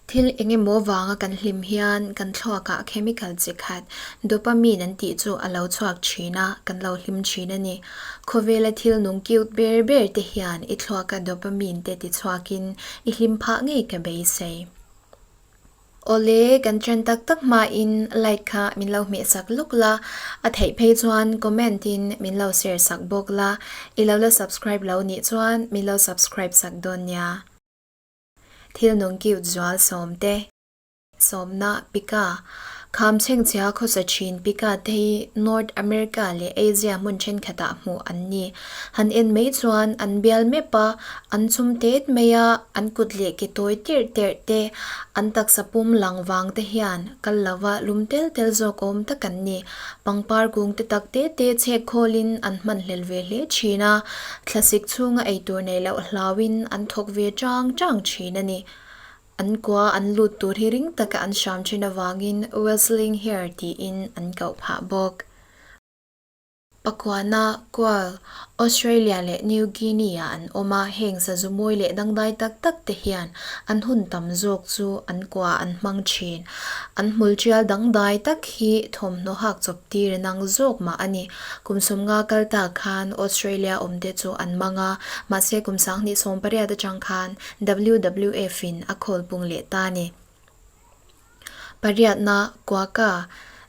Thil eng emaw vanga kan hlim hian kan thluakah chemical chi khat dopamine an tih chu a lo chhuak thin a, kan lo hlim thin a ni. Khawvela thil nung cute ber ber te hian i thluaka dopamine te ti chhuakin i hlim phah ngei ka beisei. Awle, kan chen tak tak hmain like kha min lo hmeh sak lawk la, a theih phei chuan comment in min lo share sak bawk la, i lo la subscribe lo nih chuan min lo subscribe sak dawn nia. Thil nung cute zual sawmte. Sawmna Pika, Kham chhengchhia khawsa thin Pika te hi North America leh Asia hmun thenkhatah hmuh an ni. Han en mai chuan an bial mep a, an chum tet mai a, an kut leh ke tawi tirh terh te, an taksa pum lang vang te hian kal lova lum tel tel zawk awm tak an ni. Pangpar kung te tak te te chhek khawlin an hman hlel ve hle thin a, thlasik chhunga eitur nei loh hlauin an thawk ve chang chang thin a ni. An kua an lut tur hi ring taka an hram thin avangin Whistling Hare tiin an koh phah bawk. Pakuana, Quail, Australia leh New Guinea-ah an awm a, heng sazu mawi leh dangdai tak tak te hian an hun tam zawk chu an kua an hmang thin. An hmul tial dangdai tak hi thawmhnaw hak chawp tir a nang zawk mah a ni. Kum sawmnga kal ta khan Australia awmte chu an mang a, mahse kum sanghnih sawmpariat atang khan WWF-in a khawl pung leh ta a ni. Pariatna, Kuaka,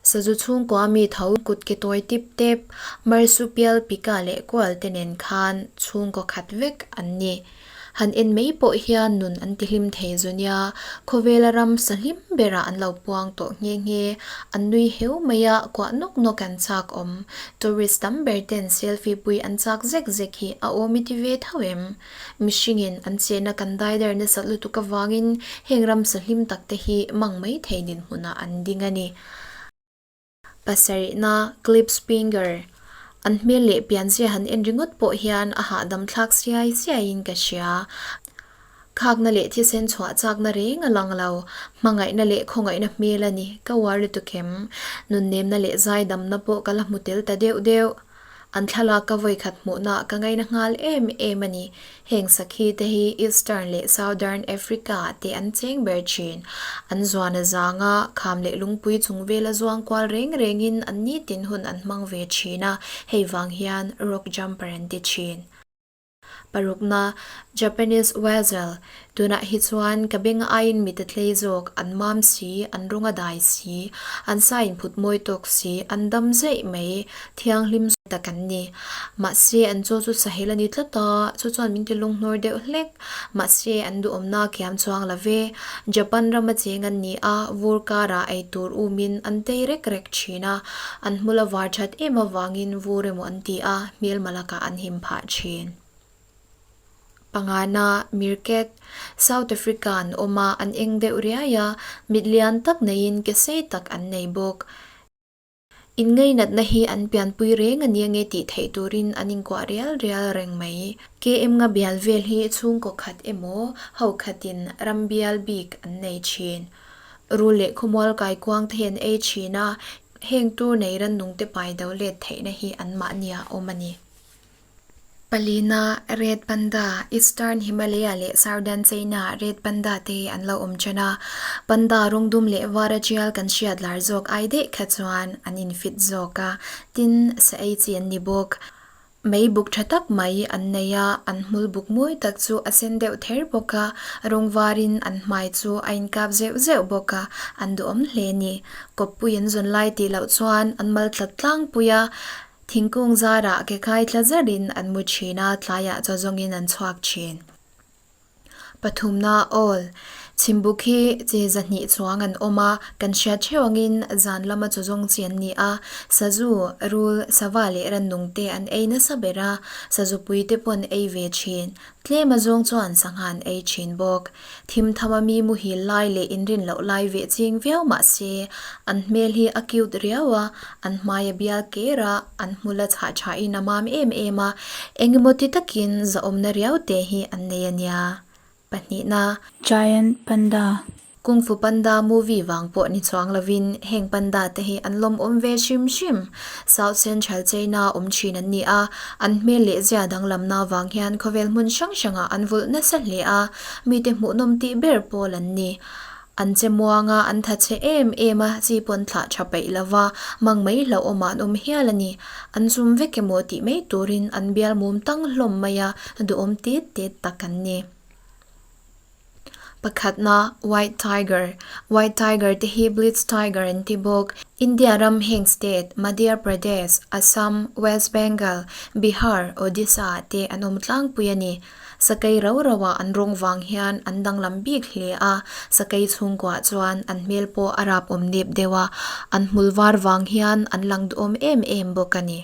sazu chhungkua mi tho kut ke tawi tip tep, marsupial pika leh kual te nen khan chhungkaw khat vek an ni. Han en mai pawh hian nun an ti hlim thei zu nia, khawvela ram sa hlim berah an lo puang tawh nghe nghe. An nui heu mai a, kuah nawk nawk an chak awm. Tourist tam ber ten selfie pui an chak zek zek hi a awm i ti ve tho em? Mihringin an chenna kan daidar nasat lutuk avangin heng ramsa hlim tak te hi mang mai thei dinhmunah an ding a ni. Pasarihna, Klipspringer, An hmel leh pianzia han en ringawt pawh hian a hahdam thlak siai siaiin ka hria. Khakna leh thisen chhuah chakna reng a lang lo. Hmangaihna leh khawngaihna hmel a ni. Ka uar lutuk em? Nunnemna leh zaidamna pawh ka la hmu tel ta deuh deuh. An thlalak ka vawikhat hmuhna ka ngaina nghal em em a ni. Heng sakhi te hi Eastern leh Southern Africa ah te an cheng ber thin. An zuan a zang a, kham leh lungpui chung vela zuang kual reng rengin an nitin hun an hmang ve thin a, hei vang hian rock jumper an ti thin. Parukna, Japanese Weasel, Tunah hi chuan ka beng aiin mit a tlei zawk, an mam si, an rawng a dai si, an sa inphut mawi tawk si, an dam zeih mai, thianghlim tak an ni. Mahse, an chaw chu sahel a ni tlat a, chu chuan min ti lunghnawr deuh hlek. Mahse, an duhawmna kiam chuang lo ve. Japan rama cheng an ni a, vur karah ei tur umin an tei rek rek thin a, an hmul a var that em avangin vur emaw an ti a, hmelma lakah an him phah thin. Pangana, Meerkat, South Africa an awm a, an eng deuh riai a, mit lian tak neiin ke sei tak an nei bawk. Inngainatna hi an pianpui reng a nia nge tih theih turin an inkuah rial rial reng mai. KM nga bial vel hi chhungkaw khat emaw ho khatin ram bial bik an nei thin. Rul leh khawmual kaikuang te hi an ei thin a, heng tur nei rannungte pai do let theihna hi anmahnia awm a ni. Palina, Red Panda, Eastern Himalaya leh Southern China Red Panda te hi an lo awm ṭhen a, panda rawng dum leh var a ṭial kan hriat lar zawk ai daih kha chuan an infit zawk a, tin sa ei chi an ni bawk. Mei buk ṭha tak mai an nei a, an hmul buk mawi tak chu a sen deuh ther bawk a, rawng varin an hmai chu a inkap zeuh zeuh bawk a, an duhawm hle a ni. Kawppui an zawn lai tih loh chuan an mal tlat tlangpui a, Thingkung zarah ke kai tla zarin an mu thin a, tlaiah chaw zawngin an chhuak thin. Pathumna awl, Chhimbuk hi chi zahnih chuang an awm a, kan hriat theuh angin zan lama chaw zawng chi an ni a, sazu, rul, sava leh rannung te an ei nasa ber a, sazu pui te pawh an ei ve thin. Tlem a zawng chuan sangha an ei thin bawk. Thim tham a mi muhil lai leh inrin loh lai veh ching viau mah se, an hmel hi a cute riau a, an hmai a bial ker a, an hmul a chhah thain a mam em em a, engemaw ti takin zahawmna riau te hi an nei a nia. Pahnihna. Giant Panda. Kung Fu Panda movie vang pawh ni chuang lovin heng panda te hi an lawmawm ve hrim hrim. South Central China awm thin an ni a, an hmel leh zia danglamna vang hian khawvel hmun hrang hrangah an vulh nasa hle a, mite hmuhnawm tih ber pawl an ni. An che muang a, an tha chhe em em a, chi pawn thlah tha peih lo va, mang mai hlauhawmah an awm hial a ni. An zum vek emaw tih mai turin an bial mum tang hlawm mai a, duhawm tet tet tak an ni. Pakhatna, White Tiger. White Tiger te hi Blitz Tiger an ti bawk. India ram heng state, Madhya Pradesh, Assam, West Bengal, Bihar, Odisha ah te an awm tlangpui a ni. Sakei rau rauah an rawng vang hian an danglam bik hle a, sakei chhungkuah chuan an hmel pawh a rap awm nep deuh a, an hmul var vang hian an lang duhawm em em bawk a ni.